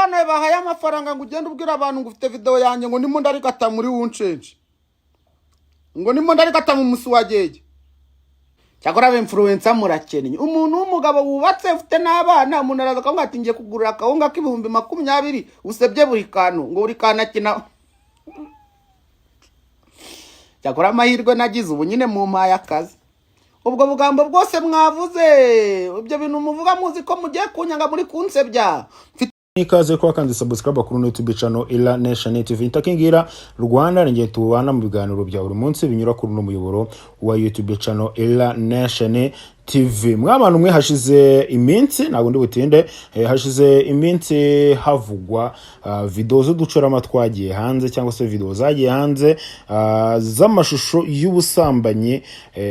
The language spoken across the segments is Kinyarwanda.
Bana bahaye amafaranga ngo ugende ubwira abantu ngo ufite video yanjye, ngo ndimo ndarigata muri wunshenje, ngo ndimo ndarigata mu musi wa gege. Cyakora aba influencer murakennye. Umuntu w'umugabo wubatse, ufite n'abana, umuntu araza akavuga ati: "Ngiye kugurira akawunga k'20,000, usebye buri kantu," ngo buri kantu akina. Cyakora amahirwe nagize, ubu nyine mumpaye akazi. Ubwo bugambo bwose mwavuze, ibyo bintu muvuga, muzi ko mugiye kunyanga, muri kunsebya. Mfite Ikaze kuba kandi subscribe kuri YouTube channel Ila Nation TV Ntakingira Rwanda. Ningiye tubana mu biganiro bya buri munsi binyura kuri uno muyoboro wa YouTube channel Ila Nation TV. Mwabantu mwe, hashize iminsi, ntabwo ndi butinde, hashize iminsi havugwa video z'uducurama twagiye hanze, cyangwa se video zagiye hanze z'amashusho y'ubusambanyi,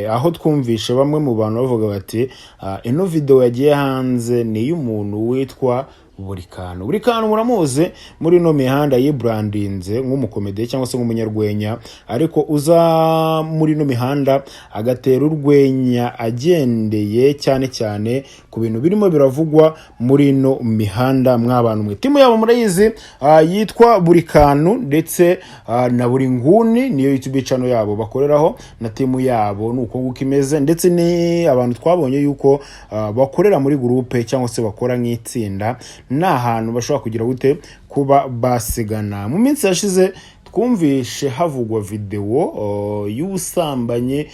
aho twumvishe bamwe mu bantu bavuga bati: "Ino video yagiye hanze ni iy'umuntu witwa buri kantu." Buri kantu muramuzi muri ino mihanda, yibrandinze nk'umukomediye cyangwa se nk'umunyarwenya, ariko uza muri ino mihanda agatera urwenya agendeye cyane cyane ku bintu birimo biravugwa muri ino mihanda. Mw'abantu mwe, team yabo murayizi, yitwa Buri Kantu ndetse na Buri Nguni, niyo YouTube channel yabo bakoreraho, na team yabo ni uko nguko imeze. Ndetse ni abantu twabonye yuko bakorera muri groupe cyangwa se bakora nk'itsinda, ni ahantu bashobora kugira gute kuba basigana. Mu minsi yashize twumvishe havugwa videwo y'ubusambanyi,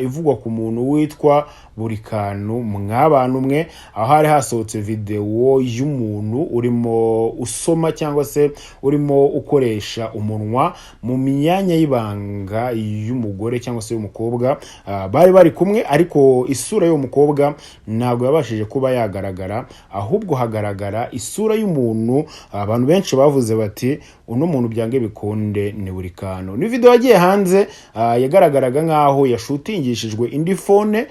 ivugwa ku muntu witwa Buri Kantu. Mw'abantu mwe, aho hari hasohotse videwo y'umuntu urimo usoma cyangwa se urimo ukoresha umunwa mu myanya y'ibanga y'umugore cyangwa se y'umukobwa bari bari kumwe, ariko isura y'uwo mukobwa ntabwo yabashije kuba yagaragara, ahubwo hagaragara isura y'umuntu. Abantu benshi bavuze bati: "Uno muntu byange bikunde ni Buri Kantu." Ni video yagiye hanze, yagaragaraga nk'aho yashutingishijwe indi phone,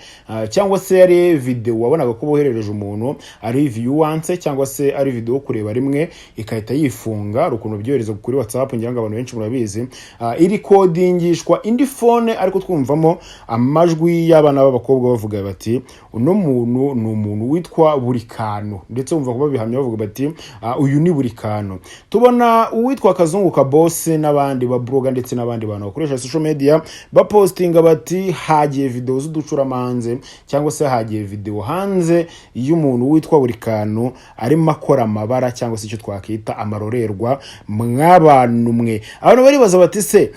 cyangwa se yari video wabonaga ko boherereje umuntu ari view once, cyangwa se ari video kureba rimwe ikahita yifunga. Hari ukuntu byohereza kuri WhatsApp, ngira ngo abantu benshi murabizi. Iri kodingishwa indi phone, ariko twumvamo amajwi y'abana b'abakobwa bavuga bati: "Uno muntu ni umuntu witwa Buri Kantu." Ndetse wumva ko babihamya bavuga bati: "Uyu ni Buri Kantu." Tubona uwitwa Kazungu Kabose n'abandi ba blogger ndetse n'abandi bantu bakoresha social media bapostinga bati: "Hagiye video z'uducurama hanze, cyangwa se hagiye video hanze y'umuntu witwa Buri Kantu arimo akora amabara, cyangwa se icyo twakita amarorerwa." Mw'abantu mwe, abantu baribaza bati: "Se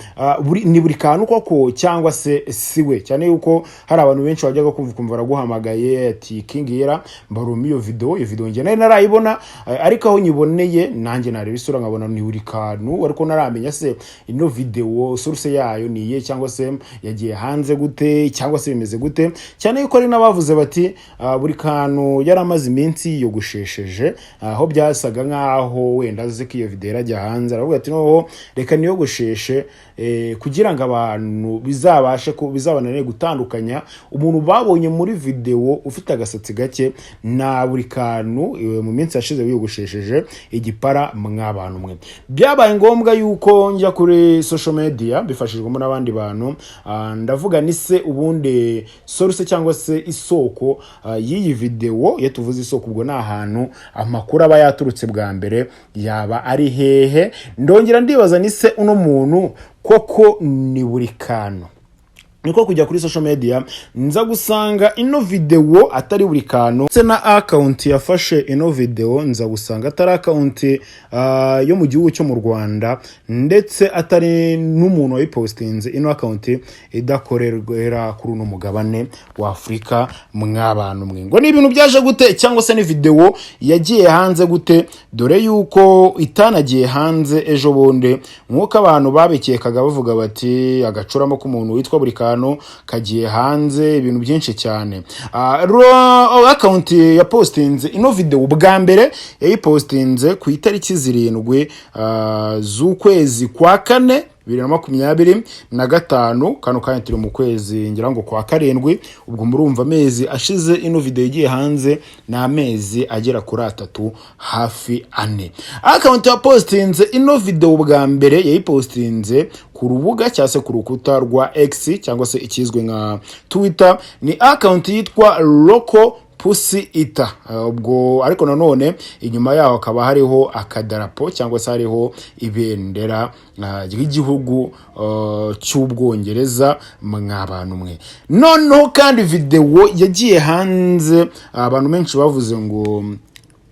ni Buri Kantu koko cyangwa se siwe?" Cyane yuko hari abantu benshi bajyaga kumva ukumva baraguhamagaye ati: "King Yera, mbaruma iyo video." Iyo video njye nari narayibona, ariko aho nyiboneye nanjye nareba isura nkabona ni Buri Kantu, ariko naramenya se ino video source yayo ni iye, cyangwa se yagiye hanze gute, cyangwa se bimeze gute? Cyane yuko hari n'abavuze bati: "Buri Kantu yari amaze iminsi yiyogoshesheje," aho byasaga nk'aho wenda azi ko iyo video irajya hanze, aravuga ati: "Noneho reka niyogosheshe, kugira ngo abantu bizabashe bizabananire gutandukanya umuntu babonye muri video ufite agasatsi gake na Buri Kantu mu minsi yashize wiyogoshesheje igipara." Mw'abantu mwe, byabaye ngombwa yuko njya kuri social media bifashijwemo n'abandi bantu. Ndavuga ni se ubundi source cyangwa se isoko y'iyi video, iyo tuvuze isoko ubwo ni ahantu amakuru aba yaturutse bwa mbere, yaba ari hehe? Ndongera ndibaza ni se uno muntu koko ni Buri Kantu? Niko kujya kuri social media, nza gusanga ino video atari Buri Kantu, ndetse na account yafashe ino video nza gusanga atari account yo mu gihugu cyo mu Rwanda, ndetse atari n'umuntu wayipostinze ino account idakorera kuri uno mugabane wa Afurika. Mw'abantu mwe, ngo ni ibintu byaje gute, cyangwa se ni video yagiye hanze gute? Dore yuko itanagiye hanze ejo bundi nk'uko abantu babikekaga, bavuga bati: "Agacuramo k'umuntu witwa Buri Kantu kagiye hanze," ibintu byinshi cyane. Account yapostinze ino video bwa mbere yayipostinze ku itariki 7 z'ukwezi kwa kane 2025. Kano kanya turi mu kwezi ngira ngo kwa karindwi. Ubwo murumva amezi ashize ino video igiye hanze ni amezi agera kuri 3, hafi 4. Account yapostinze ino video bwa mbere yayipostinze ku rubuga cyangwa se ku rukuta rwa X, cyangwa se ikizwi nka Twitter, ni account yitwa Local. Pussy Eater. Ubwo ariko nanone inyuma yaho hakaba hariho akadarapo cyangwa se hariho ibendera ry'igihugu cy'Ubwongereza. Mwa bantu mwe, noneho kandi videwo yagiye hanze, abantu benshi bavuze ngo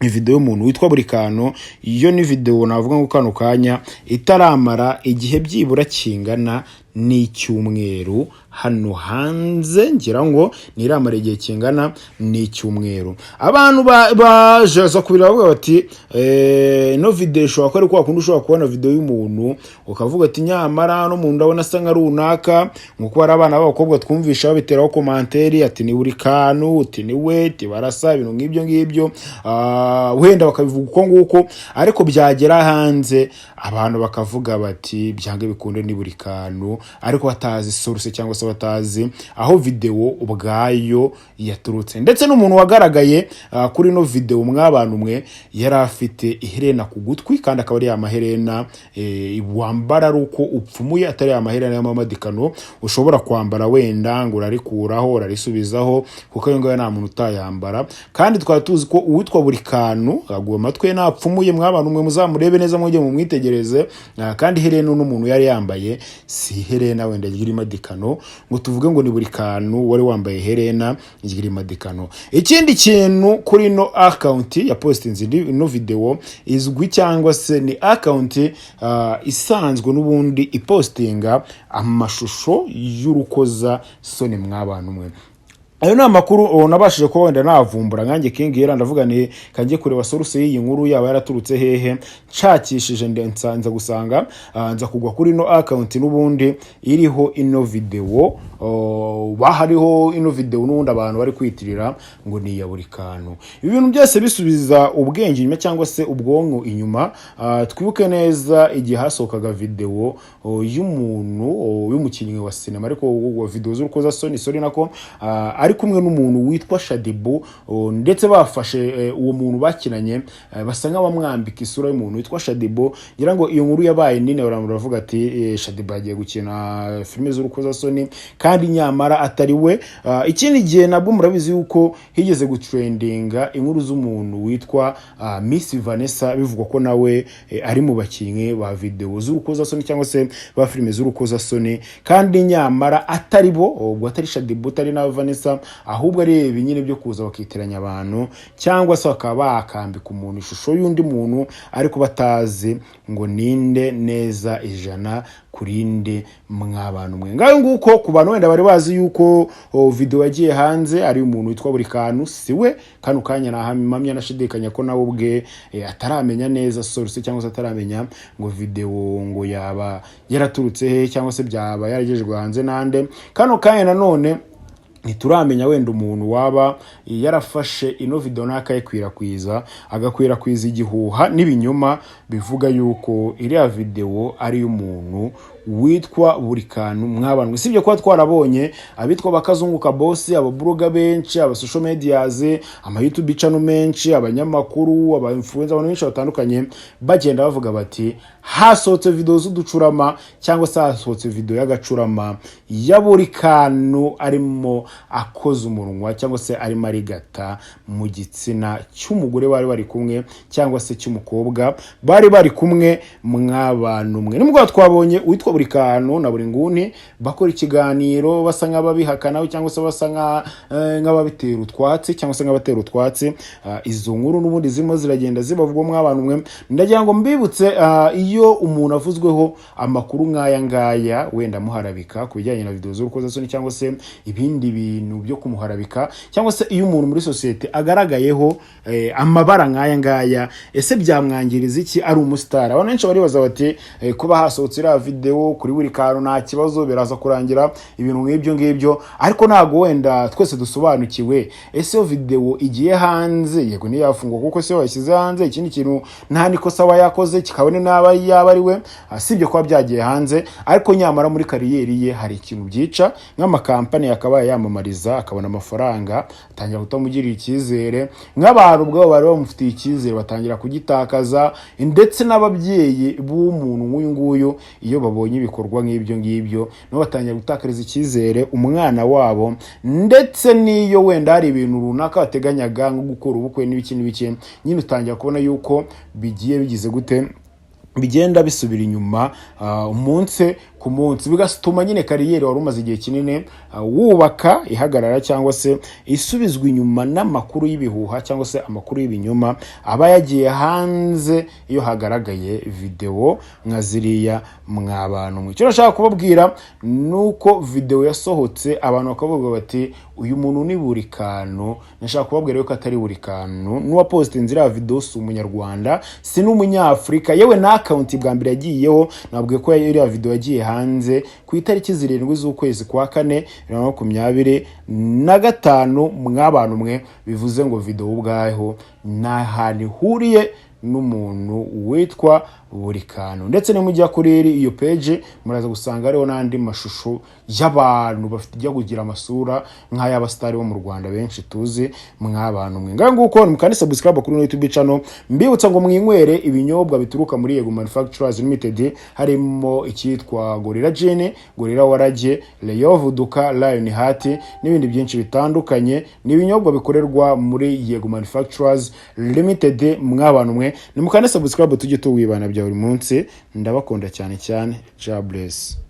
ni video y'umuntu witwa Buri Kantu. Iyo ni video navuga ngo kano kanya itaramara igihe byibura kingana n'icyumweru hano hanze, ngira ngo ntiramara igihe kingana n'icyumweru. Abantu baje kubira bavuga bati ino video ishobora kuba ari kwa kundi ushobora kubona video y'umuntu ukavuga ati nyamara no muntu ndabona asa nka runaka, nkuko hari abana b'abakobwa twumvisha babiteraho commentaire ati ni Buri Kantu, uti ni we, ati barasa, ibintu nk'ibyo ngibyo. Wenda bakabivuga uko nguko, ariko byagera hanze abantu bakavuga bati byange bikunde ni Buri Kantu, ariko batazi source cyangwa se batazi aho video ubwayo yaturutse. Ndetse n'umuntu wagaragaye kuri ino video, mwabantu mwe, yari afite iherena ku gutwi, kandi akaba ari ya maherena wambara ari uko upfumuye, atari ya maherena y'amamadikano ushobora kwambara wenda ngo urarikuraho urarisubizaho, kuko ayo ngayo nta muntu utayambara. Kandi twari tuzi ko uwitwa Buri Kantu aguwe amatwi ye ntapfumuye. Mwabantu mwe, muzamurebe neza, mujye mumwitegereze. Kandi iherena n'umuntu yari yambaye si iherena wenda ry'irimadikano ngo tuvuge ngo ni Buri Kantu wari wambaye iherena ry'irimadikano. Ikindi kintu, kuri ino account ya postinze ino video izwi cyangwa se ni account isanzwe n'ubundi ipostinga amashusho y'urukoza soni. Mwabantu mwe, ayo ni amakuru nabashije kuba wenda navumbura nkanjye King Hera. Ndavuga ni kanjye kureba source y'iyi nkuru yaba yaraturutse hehe. Nshakishije nsanza gusanga nza kugwa kuri ino account n'ubundi iriho ino video, bahariho ino video n'ubundi abantu bari kwitirira ngo ni iya Buri Kantu. Ibi bintu byose bisubiza ubwenge inyuma cyangwa se ubwonko inyuma. Twibuke neza igihe hasohokaga video y'umuntu y'umukinnyi wa sinema, ariko wa video z'urukozasoni, sorry, nako ari kumwe n'umuntu witwa Shaddyboo, ndetse bafashe uwo muntu bakinanye basa nk'abamwambika isura y'umuntu witwa Shaddyboo. Ngira ngo iyo nkuru yabaye nini, abantu baravuga ati Shaddyboo yagiye gukina filime z'urukozasoni kandi nyamara atari we. Ikindi gihe nabwo murabizi yuko higeze gutrendinga inkuru z'umuntu witwa Miss Vanessa, bivugwa ko nawe ari mu bakinnyi ba video z'urukozasoni cyangwa se ba filime z'urukozasoni, kandi nyamara atari bo, ubwo atari Shaddyboo, atari na Vanessa, ahubwo ari ibi nyine byo kuza bakitiranya abantu cyangwa se bakaba bakambika umuntu ishusho y'undi muntu ariko batazi ngo ninde neza ijana kurinde. Mwabantu mwe, ngayo nguko. Ku bantu wenda bari bazi yuko video yagiye hanze ari umuntu witwa Buri Kantu, si we. Kano kanya nahamya nashidikanya ko nawe ubwe ataramenya neza source cyangwa se ataramenya ngo video ngo yaba yaraturutse he cyangwa se byaba yaragejejwe hanze nande. Kano kanya nanone ntituramenya wenda umuntu waba yarafashe ino video n'akayikwirakwiza, agakwirakwiza igihuha n'ibinyoma bivuga yuko iriya video ari iy'umuntu witwa Buri Kantu. Mwabantu, usibye kuba twarabonye abitwa Bakazungu Kabosi, abablogger benshi, aba social medias, ama YouTube channel menshi, abanyamakuru, aba influencer, abantu benshi batandukanye bagenda bavuga bati hasohotse video z'uducurama cyangwa se hasohotse video y'agacurama ya Buri Kantu arimo akoza umunwa cyangwa se arimo arigata mu gitsina cy'umugore bari bari kumwe cyangwa se cy'umukobwa bari bari kumwe. Mwabantu mwe, nimugoroba twabonye uwitwa Buri Kantu na Buri Nguni bakora ikiganiro basa nk'ababihakana cyangwa se basa nk'ababitera utwatsi cyangwa se nk'abatera utwatsi izo nkuru n'ubundi zirimo ziragenda zibavugwa. Mwabantu mwe, ndagira ngo mbibutse, iyo umuntu avuzweho amakuru nk'aya ngaya, wenda amuharabika ku bijyanye na video z'urukozasoni cyangwa se ibindi bintu byo kumuharabika, cyangwa se iyo umuntu muri sosiyete agaragayeho amabara nk'aya ngaya, ese byamwangiriza iki ari umusitari? Abantu benshi baribaza bati kuba hasohotse iriya video kuri Buri Kantu nta kibazo, biraza kurangira, ibintu nk'ibyo ngibyo. Ariko ntabwo wenda twese dusobanukiwe, ese iyo video igiye hanze, yego ntiyafungwa kuko se wayishyize hanze? Ikindi kintu, nta nikosa aba yakoze, kikabone n'aba yaba ari we, sibyo kuba byagiye hanze, ariko nyamara muri career ye hari ikintu byica, nk'amakampani yakabaye yamamariza akabona amafaranga atangira kutamugirira icyizere, nk'abantu ubwabo bari bamufitiye icyizere batangira kugitakaza, ndetse n'ababyeyi b'umuntu nk'uyu nguyu iyo babonye babonye ibikorwa nk'ibyo ngibyo, nabo batangira gutakariza icyizere umwana wabo. Ndetse n'iyo wenda hari ibintu runaka bateganyaga nko gukora ubukwe n'ibiki n'ibiki, nyine utangira kubona yuko bigiye bigize gute, bigenda bisubira inyuma umunsi ku munsi, bigatuma nyine career wari umaze igihe kinini wubaka ihagarara cyangwa se isubizwa inyuma n'amakuru y'ibihuha cyangwa se amakuru y'ibinyoma aba yagiye hanze iyo hagaragaye videwo nka ziriya. Mwa bantu mwe, icyo nashaka kubabwira ni uko videwo yasohotse, abantu bakavuga bati: "Uyu muntu ni buri kantu." Nashaka kubabwira yuko atari buri kantu. N'uwapositinze iriya videwo si Umunyarwanda, si n'Umunyafurika. Yewe na account bwa mbere yagiyeho, nabwiye ko iriya videwo yagiye hanze ku itariki 7 z'ukwezi kwa kane 2025. Mw'abantu mwe, bivuze ngo videwo ubwaho nta hantu ihuriye n'umuntu witwa buri kantu. Ndetse nimujya kuri iyo page, muraza gusanga hariho n'andi mashusho y'abantu bafite ijya kugira amasura nk'ay'abasitari bo mu Rwanda benshi tuzi. Mw'abantu mwe, ngaho nguko, mukande subscribe kuri YouTube channel. Mbibutsa ngo mwinywere ibinyobwa bituruka muri Yego Manufacturers Limited, harimo icyitwa Gorilla Gin, Gorilla Warage, Leo Vuduka, Lion Heart n'ibindi byinshi bitandukanye. Ni ibinyobwa bikorerwa muri Yego Manufacturers Limited. Mw'abantu mwe, nimukande subscribe, tujye tuwibana bya buri munsi. Ndabakunda cyane cyane. God bless.